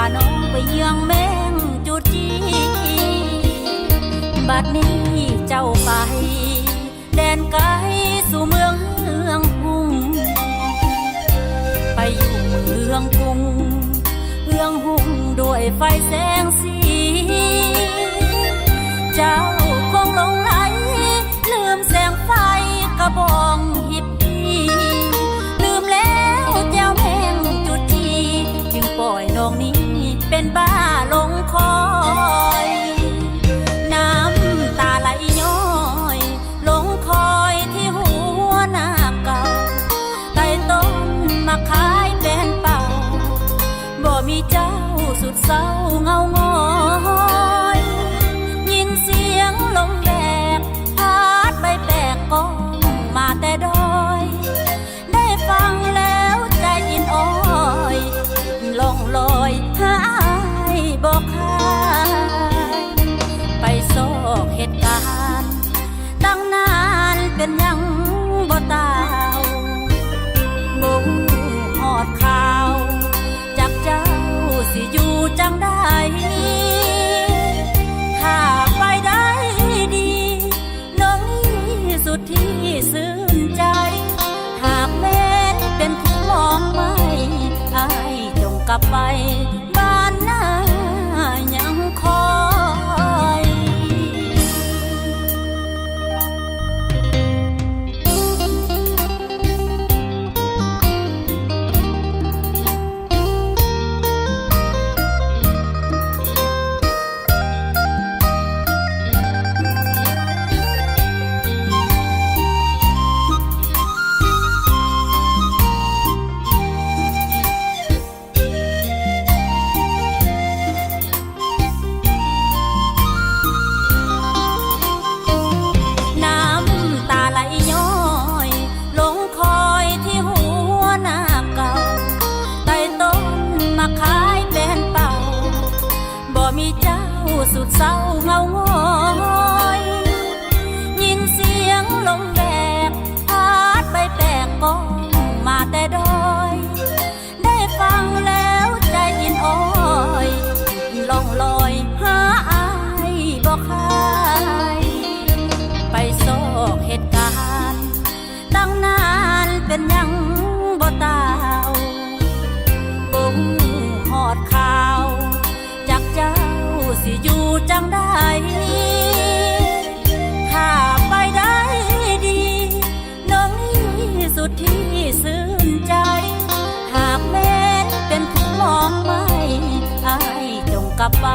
ພານ້ອງໄປເຍືອງແມງຈຸດຈີ ບັດນີ້ເຈົ້າໄປແດນໄກສູ່ເມືອງເຮືອງຮຸ່ງ ໄປຢູ່ເມືອງກຸງເຮືອງຮຸ່ງດ້ວຍໄຟແສງສີ ເຈົ້າຄົງຫຼົງໄຫຼ ລືມແສງໄຟກະບອງຮິບປີ ລືມແລ້ວແຈ່ວແມງຈຸດຈີ ຈຶ່ງປ່ອຍນ້ອງນີ້ເປັນບ້າຫຼົງຄອຍ ນ້ຳຕາໄຫຼຍ້ອຍຫຼົງຄອຍທີ່ຫົວໜ້າເກົ່າ ໄຕ່ຕົ້ນມາຂາຍແປ້ນເປົ່າ ບໍ່ມີເຈົ້າສຸດເສົ້າເຫງົາຫງອຍ ຍິນສຽງລົມແບກ ພາດໃບແປກກ້ອງມາແຕ່ດອຍ ໄດ້ຟັງແລ້ວໃຈອິນອ້ອຍ ລ່ອງລອຍຫາອ້າຍບໍ່ຄາຍ ໄປຊອກເຫດການ ຕັ້ງນານເປັນຫຍັງບໍ່ຕ່າວ ບໍ່ຮູ້ຮອດຂ່າວ ຈັກເຈົ້າຊິຢູ່ຈັ່ງໃດ ຖ້າໄປໄດ້ດີ ນ້ອງນີ້ສຸດທີ່ຊື່ນໃຈ ຫາກແມ່ນເປັນຜູ້ມອງໄມ້ ອ້າຍຈົ່ງກັບໄປບ້ານນາຍັງຄອຍ. ນ້ຳຕາໄຫຼຍ້ອຍຫຼົງຄອຍທີ່ຫົວໜ້າເກົ່າ ໄຕ່ຕົ້ນມາຂາຍແປ້ນເປົ່າ ບໍ່ມີເຈົ້າສຸດເສົ້າເຫງົາຫງອຍ ຍິນສຽງລົມແບກ ພາດໃບແປກກ້ອງມາແຕ່ດອຍ ໄດ້ຟັງແລ້ວໃຈອິນອ້ອຍ ລ່ອງລອຍຫາອ້າຍບໍ່ຄາຍ ໄປຊອກເຫດການ ຕັ້ງນານເປັນຫຍັງບໍ່ຕ່າວ ບໍ່ຮູ້ຮອດຂ່າວ ຈັກເຈົ້າຊິຢູ່ຈັ່ງໃດ ຖ້າໄປໄດ້ດີ ນ້ອງນີ້ສຸດທີ່ຊື່ນໃຈ ຫາກແມ່ນເປັນຜູ້ມອງໄມ້ ອ້າຍຈົ່ງກັບໄປ